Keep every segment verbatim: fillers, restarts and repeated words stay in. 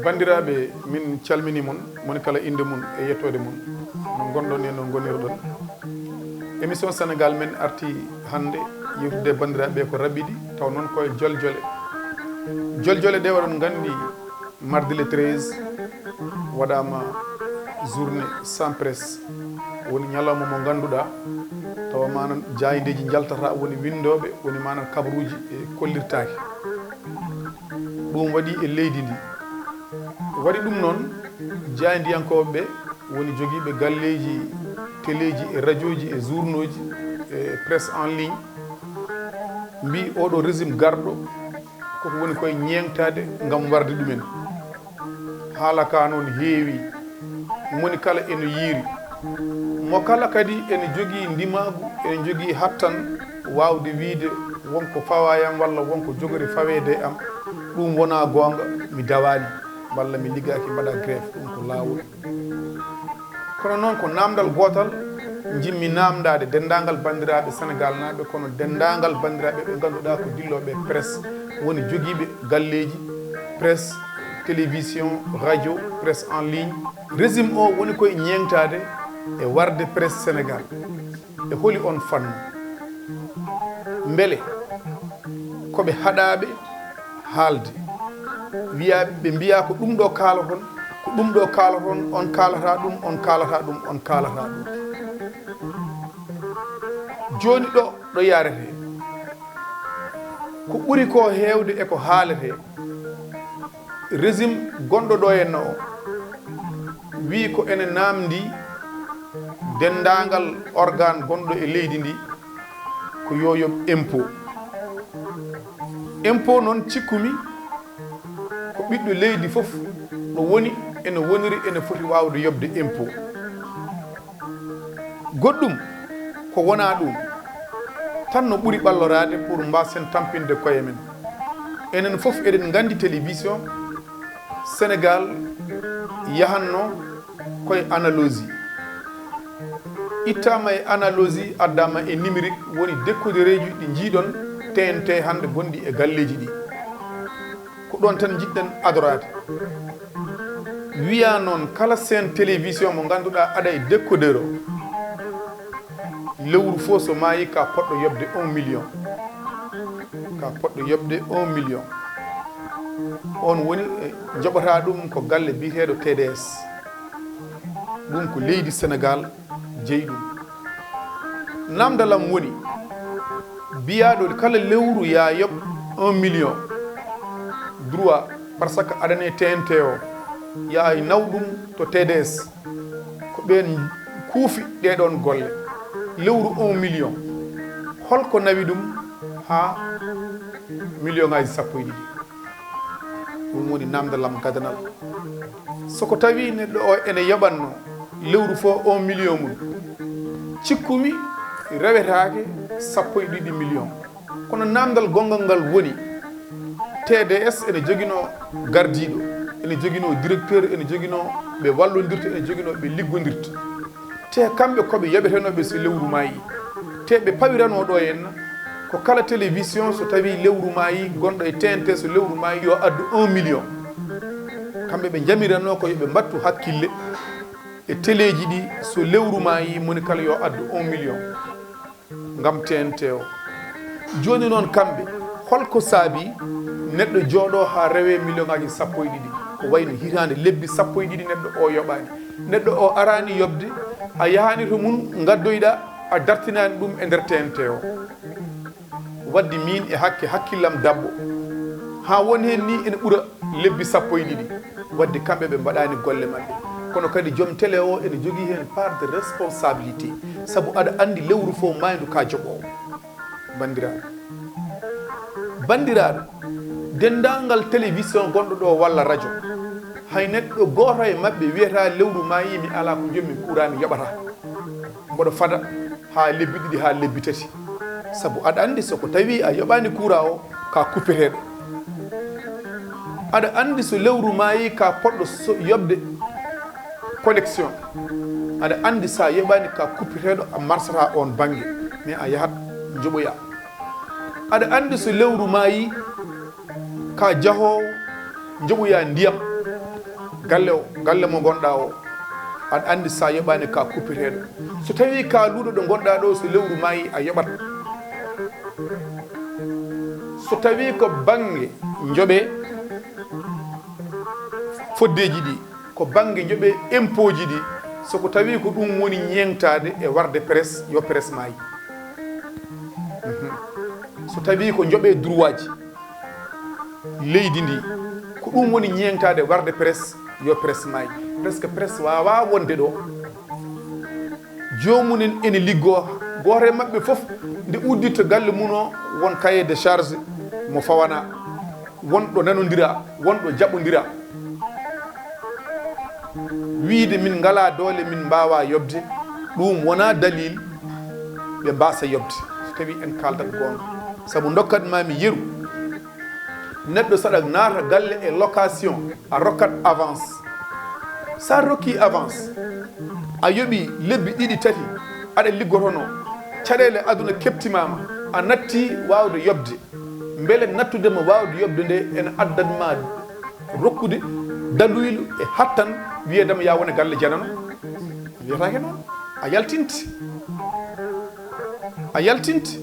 Banndiraaɓe, min calmini mon, moni kala innde mum e yettoode mum, no ngonɗon e no ngonirɗon. Émission Sénégal men arti hannde yewtude banndiraaɓe ko raɓɓiɗi, taw noon koye joljole. Joljole ɗe, oɗon nganndi, mardi le treize, waɗaama journée sans presse, woni ñalawma mo ngannduɗaa, tawa manan jaayndeeji njaltata, woni winndooɓe, woni manan kabaruuji e kollirtaaki. Ɗum waɗi e leydi ndi. Waɗi ɗum noon, jaayndiyankooɓe ɓe, woni jogiiɓe galleeji, teleeji e rajooji e journauji e presse en ligne, mbii oɗo régime garɗo, koko woni koye ñeeŋtaade ngam warde ɗumen. Haala ka noon heewi, moni kala ene yiiri. Mo kala kadi ene jogii ndimaagu, ene jogii hattan waawde wiyde wonko fawaa e am walla wonko jogori faweede e am, ɗum wonaa goonga, mi dawaani, walla mi liggaaki, mbaɗa grève, ɗum ko laawol. Kono noon ko naamndal gootal njimmi naamndaade denndaangal banndiraaɓe Senegaalnaaɓe, kono denndaangal banndiraaɓe ɓe ngannduɗaa ko dillooɓe presse, woni jogiiɓe galleeji presse, télévision, radio, presse en ligne. Régime o woni koye ñeeŋtaade e warde presse Sénégal. E holi oon fannu? Mbele ko ɓe haɗaaɓe haalde, wiya, ɓe mbiya ko ɗum ɗo kaalaton, ko ɗum ɗo kaalaton, on kaalata ɗum, on kaalata ɗum, on kaalata ɗum. Jooni ɗo, ɗo yaretee, ko ɓuri ko heewde e ko haaletee, régime gonɗo ɗo henna o wii ko ene naamndi denndaangal organe gonɗo e leydi ndi ko yo yoɓ impôt. Impôt noon, cikkumi ko ɓiɗɗo leydi fof ɗo woni, ene woniri, ene foti waawde yoɓde impôt. Goɗɗum ko wonaa ɗum tan no ɓuri ɓalloraade pour mbaasen tampinde koye men. Enen fof eɗen nganndi télévision Sénégal yahanno koye analogie. Ittaama e analogie, addaama e numérique, woni décodereeji ɗi njiiɗon T N T hannde gonɗi e galleeji ɗi. Ko ɗoon tan njiɗɗen adoraade. Wiya noon, kala chaîne télévision mo ngannduɗaa aɗa e décodeur o, lewru fof so maayi ka poɗɗo yoɓde un million. Ka poɗɗo yoɓde un million. On woni, eh, njoɓata ɗum ko galle biyeteeɗo T D S. Ɗum ko leydi Sénégal jeyi ɗum. Naamndal am woni, biyaaɗo kala lewru ya yoɓ un million droit, par ce que aɗa e T N T o, ya naw ɗum to T D S. Ko ɓeen kuufi ɗee ɗoon golle. Lewru un million, holko nawi ɗum haa million ngaaji sappo e ɗiɗi? Ɗum woni naamndal am gadanal. So ko tawi neɗɗo o ene yoɓatno lewru fof un million mum, cikkumi rewetaake sappo e ɗiɗi million. Kono naamndal gonngal ngal woni, T D S ene joginoo gardiiɗo, ene joginoo directeur, ene joginoo ɓe wallondirta, ene joginoo ɓe liggondirta. Te kamɓe ko ɓe yoɓetenooɓe so lewru maayi. Te ɓe pawiranoo ɗo henna ko kala télévision, so tawi lewru maayi, gonɗo e T N T, so lewru maayi yo addu un million. Kamɓe ɓe njamiranoo ko yo ɓe mbattu hakkille e teleeji ɗi, so lewru maayi, moni kala yo addu un million ngam T N T o. Jooni noon, kamɓe, holko saabi neɗɗo jooɗo haa rewe million ngaaji sappo e ɗiɗi? Ko wayno hitaande lebbi sappo e ɗiɗi neɗɗo o yoɓaani. Neɗɗo o araani yoɓde, a yahaani to mum ngaddoyɗa, a dartinaani ɗum e nder T N T o. Wadde miin e hakke hakkillam dabbo, haa won heen ni ene ɓura lebbi sappo e ɗiɗi. Wadde kamɓe ɓe mbaɗaani golle maɓɓe. Kono kadi joom télé o ene jogii heen part de responsabilité. Sabu aɗa anndi lewru fof maayndu ka joɓoowo. Banndiraaɓe. Banndiraaɓe, denndaangal télévision gonɗo ɗo walla radio, hay neɗɗo gooto e maɓɓe wiyata lewru maayi mi alaa ko njoɓmi kuuraa mi yoɓata. Mboɗo fada haa lebbi ɗiɗi, haa lebbi tati. Sabu aɗa anndi so ko tawi a yoɓaani kuuraa o, ka kuppeteeɗo. Aɗa anndi so lewru maayi ka poɗɗo so yoɓde connexion. Aɗa anndi so a yoɓaani ka kuppeteeɗo, a marsata oon bannge, mais a yahat njoɓoya. Aɗa anndi so lewru maayi, ka jahoowo njoɓoya ndiyam galle o, galle mo ngonɗa o, aɗa anndi sa yoɓaani ka kuppeteeɗo. So tawi ka luuɗo ɗo ngonɗa ɗo, so lewru maayi a yoɓat. So tawi ko bannge njoɓe foddeeji ɗi, ko bannge njoɓe impôt ji ɗi, so ko tawi ko ɗum woni ñeeŋtaade e warde presse, yo presse maayi. So tawi ko njoɓe droit ji leydi ndi, ko ɗum woni ñeeŋtaade warde presse, yo presse maayi. Presque presse waawaa wonde ɗo. Joomumen ene liggoo, gooto e maɓɓe fof nde udditta galle mum o, won cahier de charge mo fawanaa, won ɗo nanondira, won ɗo jaɓondira. Wiide min ngalaa doole, min mbaawaa yoɓde, ɗum wonaa dalil ɓe mbaasa yoɓde, so tawi en kaaldat goonga. Sabu ndokkat maa mi yeru, neɗɗo saɗa naata galle e location, a rokkat avance. Sa rokki avance, a yoɓi lebbi ɗiɗi, tati, aɗa liggotono, caɗeele aduna keptimaama, a natti waawde yoɓde. Mbele nattude mo waawde yoɓde nde ene addan ma rokkude daluylu e hattan, wiyeede ma ya wone galle janano? Wiyataake noon. A yaltinte. A yaltinte.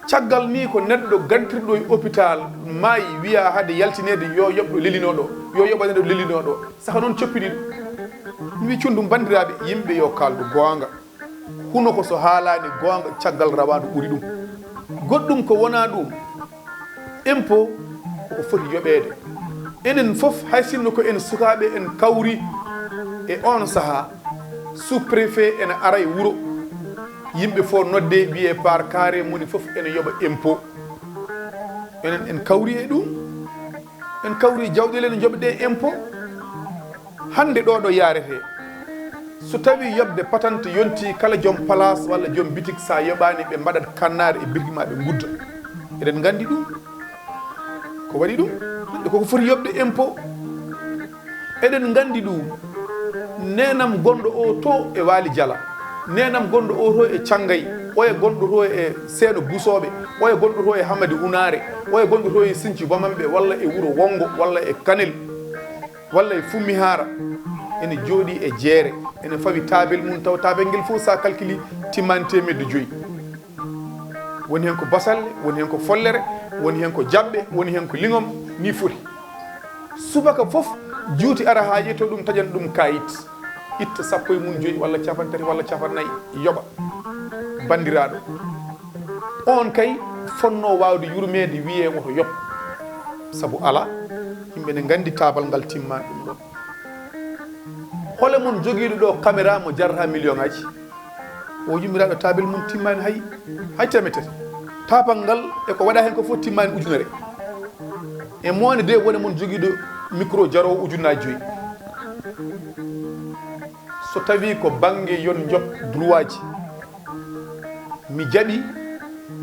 Caggal ni ko neɗɗo gantirɗo e hôpital maayi, wiya hade yaltineede yo yoɓ ɗo lelinooɗo, yo yoɓane ɗo lelinooɗo. Saka noon coppiɗi ɗum. Mi wi cundum banndiraaɓe, yimɓe yo kaaldu goonga. Huno ko so haalaani goonga, caggal rawaandu ɓuri ɗum. Goɗɗum ko wonaa ɗum, impôt koko foti yoɓeede. Enen fof, hay sinno ko en sukaaɓe, en kawri e oon sahaa, sous-préfet ene ara e wuro, yimɓe fof nodde, wiyee par carré, moni fof ene yoɓa impôt. Enen en kawri e ɗum, en kawri jawɗeele no njoɓeɗen impôt. Hannde ɗo ɗo yaretee, so tawi yoɓde patente yonti, kala joom place walla joom bitik, sa yoɓaani, ɓe mbaɗat kannaare e birki ma, ɓe ngudda. Eɗen nganndi ɗum. Ko waɗi ɗum? Neɗɗo koko foti yoɓde impôt. Eɗen nganndi ɗum. Neenam gonɗo o to e Waali Jala, neenam gonɗo o to e Canngay, oya gonɗo to e Seeno Busooɓe, oya gonɗo to e Hamadi Unaare, oya gonɗo to e Sinci Bamamɓe, walla e Wuro Wonngo, walla e Kanel, walla e Fummihaara, ene jooɗii e jeere, ene fawi taabel mum, taw taabel ngel fof, sa calculi, timmaani teemedde joyi. Woni heen ko basalle, woni heen ko follere, woni heen ko jaɓɓe, woni heen ko liŋom, ni foti. Subaka fof, juuti ara haa yetto ɗum, taƴana ɗum kaayit, itta sappo e mum joyi walla cappanɗe tati walla cappanɗe nayi, yoɓa. Banndiraaɗo, oon kay fotnoo waawde yurmeede, wiyee woto yoɓ. Sabu alaa, yimɓe ne nganndi taabal ngal timmaani ɗum ɗoon. Hole mon jogiiɗo ɗo caméra mo jarata million aji? O yummiraaɗo taabel mum timmaani hay, hay teemedde tati. Taabal ngal e ko waɗa heen ko fof timmaani ujunere. E moone de, wone mon jogiiɗo micro jaroowo ujunnaaji joyi. So tawi ko bannge yon njoɓ droit ji, mi jaɓi,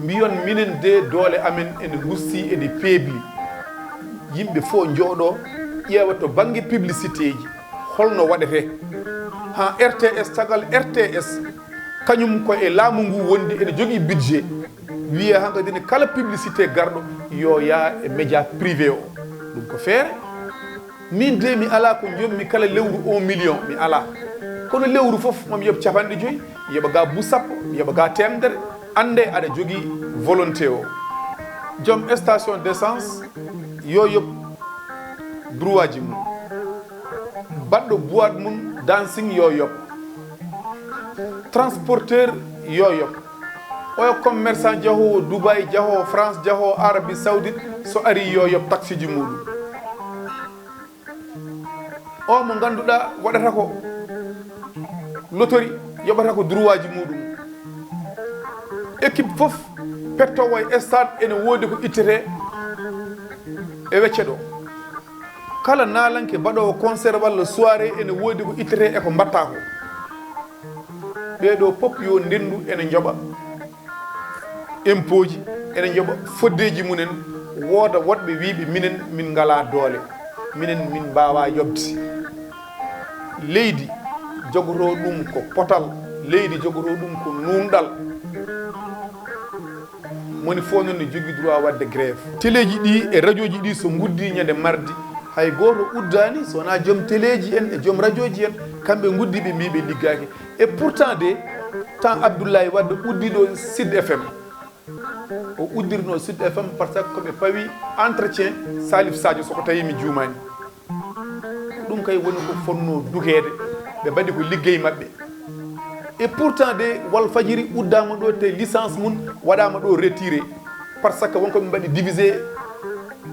mbiyon minen de doole amen ene ngusti, ene peebli. Yimɓe fof njooɗo, ƴeewa to bannge publicité ji, holno waɗetee? Haa R T S, tagal R T S, kañum ko e laamu ngu wondi, ene jogii budget. Wiya hankadi ne kala publicité garɗo yo yaa e média privé o. Ɗum ko feere. Min de mi alaa ko njommi kala lewru un million, mi alaa. Kono lewru fof mami yoɓ capanɗe joyi, mi yoɓa ga bu sappo, mi yoɓa ga teemedere. Annde aɗa jogii volonté o. Joom station d'essence yo yoɓ droit ji mum. Baɗɗo boîte mum dancing yo yoɓ. Transporteur yo yoɓ. Oyo commerçant jahoowo Dubaï, jahoowo France, jahoowo Arabie Saoudite, so ari yo yoɓ taxe ji muɗum. O mo ngannduɗaa waɗata ko lotori, yoɓata ko droit ji muɗum. Équipe fof pettowo e stade ene woodi ko ittete e wecce ɗo. Kala naalanke baɗoowo concert walla soirée ene woodi ko ittete e ko mbatta ko. Ɓee ɗo pop yo ndendu ene njoɓa impooji, ene njoɓa foddeeji mumen, wooda woɗɓe wiiɓe minen min ngalaa doole, minen min mbaawaa yoɓde. Leydi jogotoo ɗum ko potal, leydi jogotoo ɗum ko nuunɗal. Moni fof noon ne jogii droit waɗde grève. Teleeji ɗi e rajooji ɗi so nguddii ñande mardi, hay gooto uddaani so wonaa joom teleeji en e joom rajooji en, kamɓe nguddii ɓe mbii ɓe liggaaki. Et pourtant de, temps Abdoulaye Wade uddiiɗo Sud F M, o uddirno Sud F M par ce que ko ɓe pawi entretien Salif Sadio, so ko tawi mi juumaani. Ɗum kay woni ko fonnoo dugeede, ɓe mbaɗi ko liggey maɓɓe. Et pourtant de, Walfadjiri uddaama ɗo, te licence mum waɗaama ɗo retiré, par ce que won ko ɓe mbaɗi divisé,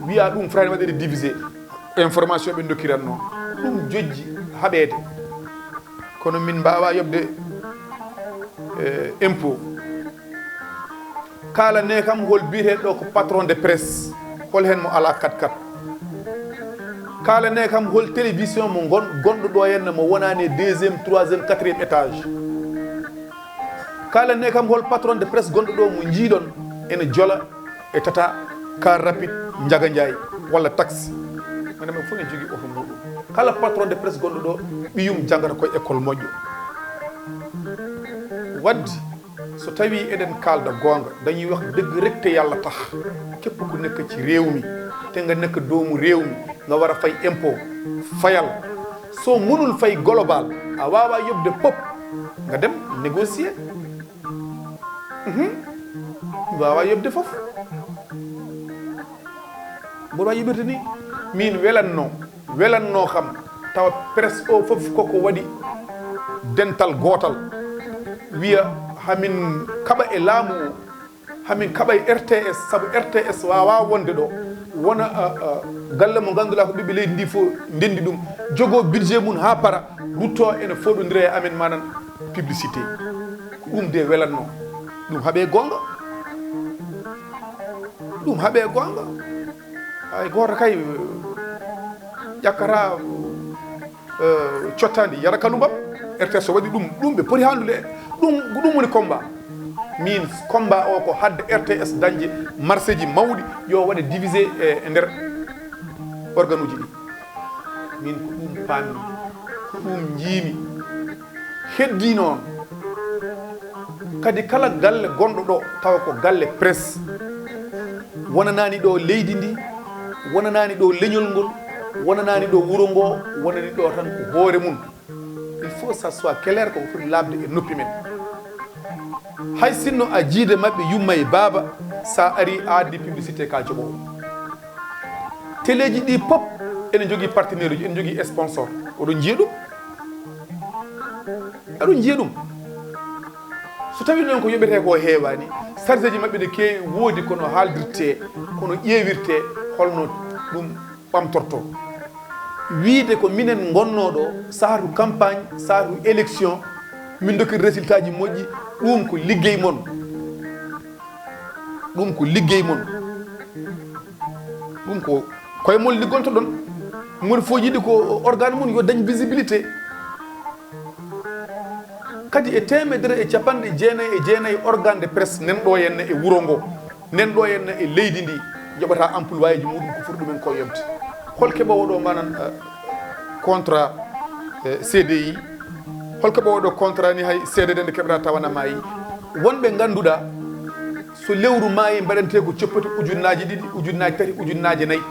wiya ɗum fotani waɗeede divisé. Information ɓe ndokkiranno ɗum jojji haɓeede. Kono min mbaawa yoɓde eh, impôt. Kaalanee kam hol biyeteeɗo ko patron de presse, hol heen mo alaa kat kat? Kaalanee kam hol télévision mo gon- gonɗo ɗo henne mo wonaani e deuxième, troisième, quatrième étage? Kaalanee kam hol patron de presse gonɗo ɗo mo njiiɗon ene jola e tata car rapide, Njaga Njaay, walla taxi? Mane men fof ne jogii oto muɗum. Kala patron de presse gonɗo ɗo, ɓiyum janngata koye école moƴƴo. Wadde, so tawi eɗen kaalda goonga, dañi wax dëgg rek te Yàlla tax, képp ku nekk ci réew mi te nga nekk doomu réew mi, nga war a fay impôt, fayal. Soo mënul fay global, a waawa yoɓde pop, nga dem négocier. Mhm. Waawa yoɓde fof. Mboɗo wawi yiɓirde ni, min welanno, welanno kam, tawa presse o fof koko waɗi dental gootal, wiya hamin kaɓa e laamu o, hamin kaɓa e R T S, sabu R T S wawa wonde ɗo, wona, a, a, galle mo ganduɗa ko ɓiɓɓe leydi ndi fof ndendi ɗum, jogo budget mum ha para, rutto ene foɗodira e amen, manan publicité. Ko ɗum de welanno. Ɗum haɓe gonga. Ɗum haɓe gonga. Hay goto kay ƴakkata, eh, cottandi yara kalubam. R T S o waɗi ɗum, ɗum ɓe poti haaldude. Ɗum, ko ɗum woni combat. Min combat o ko hadde R T S dañde marché ji mawɗi, yo waɗe divisé e, e nder organe uji ɗi. Min ko ɗum paammi, ko ɗum njiimi. Heddii noon, kadi kala galle gonɗo ɗo, tawa ko galle presse, wonanaani ɗo leydi ndi, wonanaani ɗo leñol ngol, wonanaani ɗo wuro ngo, wonani ɗo tan ko hoore mum. Il faut ça soit clair, ko foti laaɓde e noppi men. Hay sinno a jiide maɓɓe yumma e baaba, sa ari a addi publicité ka joɓowo. Teleeji ɗi pop ene jogii partenaire uji, ene jogii sponsor. Oɗon njiya ɗum? Aɗon njiya ɗum? So tawi noon ko yoɓetee ko heewaani, charge ji maɓɓe ne keewi, woodi kono haaldirtee, kono ƴeewirtee holno ɗum ɓamtorto. Wiide ko minen ngonnoo ɗo, sahatu campagne, sahatu élection, min ndokkir résultat ji moƴƴi, ɗum ko liggey mon. Ɗum ko liggey mon. Ɗum ko koye mon liggontoɗon. Moni fof yiɗi ko organe mum yo dañ visibilité. Kadi e teemedere e capanɗe jeenayi e jeenayi organe de presse nanɗo henne e wuro ngo, nanɗo henne e leydi ndi, yoɓata employé ji muɗum ko foti ɗumen ko yoɓde. Hol keɓoowo ɗo manan, eh, contrat, eh, C D I? Hol keɓoowo ɗo contrat ni hay C D D nde keɓata tawana maayi? Wonɓe ngannduɗa so lewru maayi mbaɗante ko coppati ujunnaaji ɗiɗi, ujunnaaji tati, ujunnaaji nayi.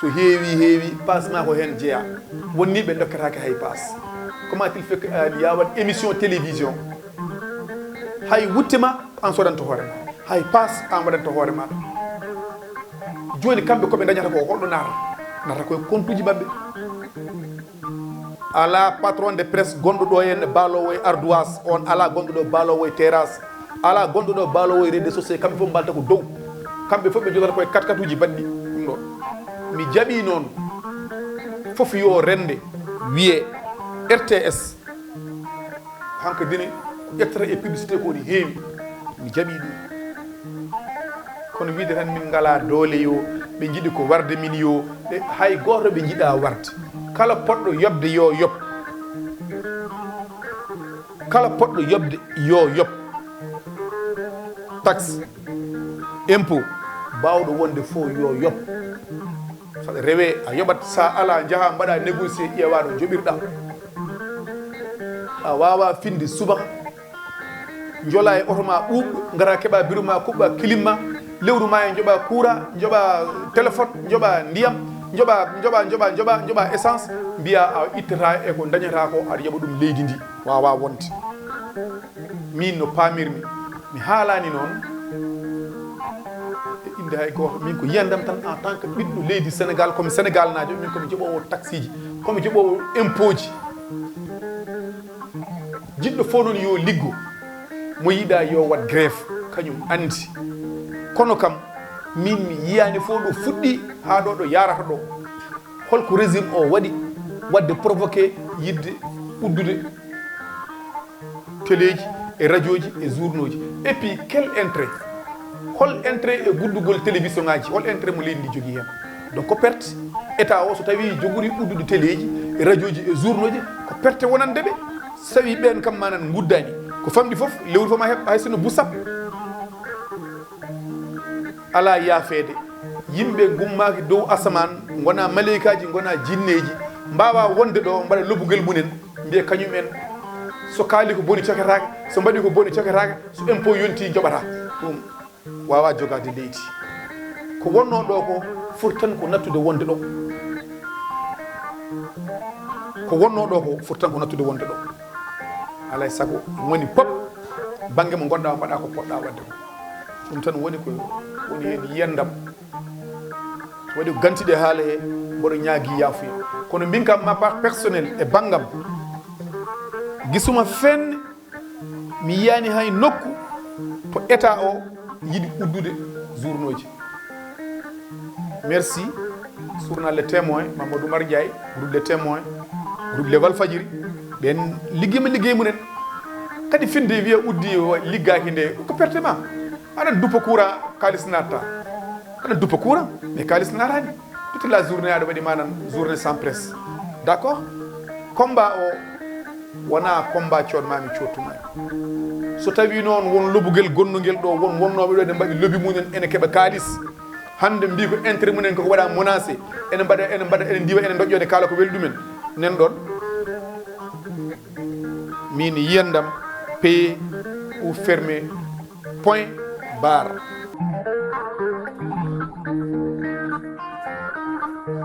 So heewi, heewi, paas ma ko heen jeyaa. Wonni ɓe ndokkataake hay paas. Comment il fait que, euh, ya waɗ émission télévision, hay wutte ma an sodanto hoore ma, hay paas an waɗanto hoore ma? Jooni kamɓe ko ɓe dañata ko, holɗo naata? Naata koye kontuji maɓɓe. Ala patron de presse gonɗo ɗo henne baalowo e ardoise, on ala gonɗo ɗo baalowo e terrasse, ala gonɗo ɗo baalowo e réseaux sociaux, kamɓe fof mbalta ko dow. Kamɓe fof ɓe jogata koye katkatuji baɗɗi ɗum ɗo. Mi jaɓi noon fof yo rende wiye R T S, hanko dine ko ƴettata e publicité ko ɗi heewi. Mi jaɓi ɗum. Kono wiide tan min ngala doole yo, ɓe njiɗi ko warde min yo, ɓe, hay gooto ɓe njiɗa warde. Kala poɗɗo yoɓde yo yoɓ. Kala poɗɗo yoɓde yo yoɓ. Taxe, impôt, baawɗo wonde fof yo yoɓ. Saɗa rewe a yoɓat, sa ala njaha mbaɗa négocier, ƴeewa no joɓirɗa. A wawa finde subaka, jola e oto ma ɓuuɓɗo, ngara keɓa bureau ma, kuɓɓa clim ma, Lewru ma e njoɓa courant, njoɓa téléphone, njoɓa ndiyam, njoɓa njoɓa njoɓa njoɓa njoɓa essence. Mbiya a ittata e ko dañata ko, aɗa yoɓa ɗum leydi ndi. Wawa wonde. Min no pamirmi, mi haalani noon e inde hay goto. Min ko yiyandam tan en tant que ɓiɗɗo leydi Sénégal, komi Sénégal najo, min komi joɓowo taxi ji, komi joɓowo impôt ji. Jiɗɗo fof noon yo liggo, mo yiɗa yo wat grève, kañum andi. Kono kam, min mi yiyani fof ɗo fuɗɗi ha ɗo ɗo yarata ɗo. Holko régime o waɗi wadde provoqué yidde uddude teleji e radioji e journoji? Et puis quel intérêt? Hol intérêt e guddugol télévision ngaji? Hol intérêt mo leydi ndi jogui hen? Donc ko perte. État o so tawi jogori uddude teleji e radioji e journoji, ko perte wonande ɓe. So tawi ɓen kam manan guddani, ko famɗi foof, lewru fof ma heɓ hay sinno bu sappo. Ala yaafeede. Yimɓe gummaaki dow asamaan, ngona maleykaji, ngona jinneeji, mbaawa wonde ɗo mbaɗa lobugel mumen, mbiya kañum en, so kaali ko boni coketaake, so mbaɗi ko boni coketaake, so impôt yonti joɓata. Ɗum wawa jogade leydi. Ko wonno ɗo ko foti tan ko nattude wonde ɗo. Ko wonno ɗo ko foti tan ko nattude wonde ɗo. Alay sago woni pop bannge mo gonɗa o mbaɗa ko poɗɗa wadde ko. Ɗum tan woni ko woni heen yiyandam. Waɗi ko gantiɗe haala he, mboɗo ñaagi yaafuya. Kono mbin kam ma part personnel e banngam, gisuma fenn, mi yiyani hay nokku to état o yiɗi uddude journoji. Merci. Journal Le Témoin, Mamadou Oumar Ndiaye, groupe Le Témoin, groupe Le Walfadjiri, ɓen liggima liggey mumen. Kadi finde wiya uddi o liggaki nde, ko perte ma. Aɗa duppa courant, kalis natta. Aɗa duppa courant, mais kalis natani. Toute la journée aɗa waɗi manan journée sans presse. D'accord? Combat o wona combat cood ma mi cottuma. So tawi noon won lobugel gonnogel ɗo, won wonnoɓe ɗo ene mbaɗi lobi mumen, ene keɓa kalis. Hande mbi ko intérêt mumen koko waɗa menacé. Ene mbaɗa, ene mbaɗa, ene ndiwa, ene doƴƴo, ene kaala ko weli ɗumen. Nen ɗon. Min yiyandam payé ou fermé, point barre.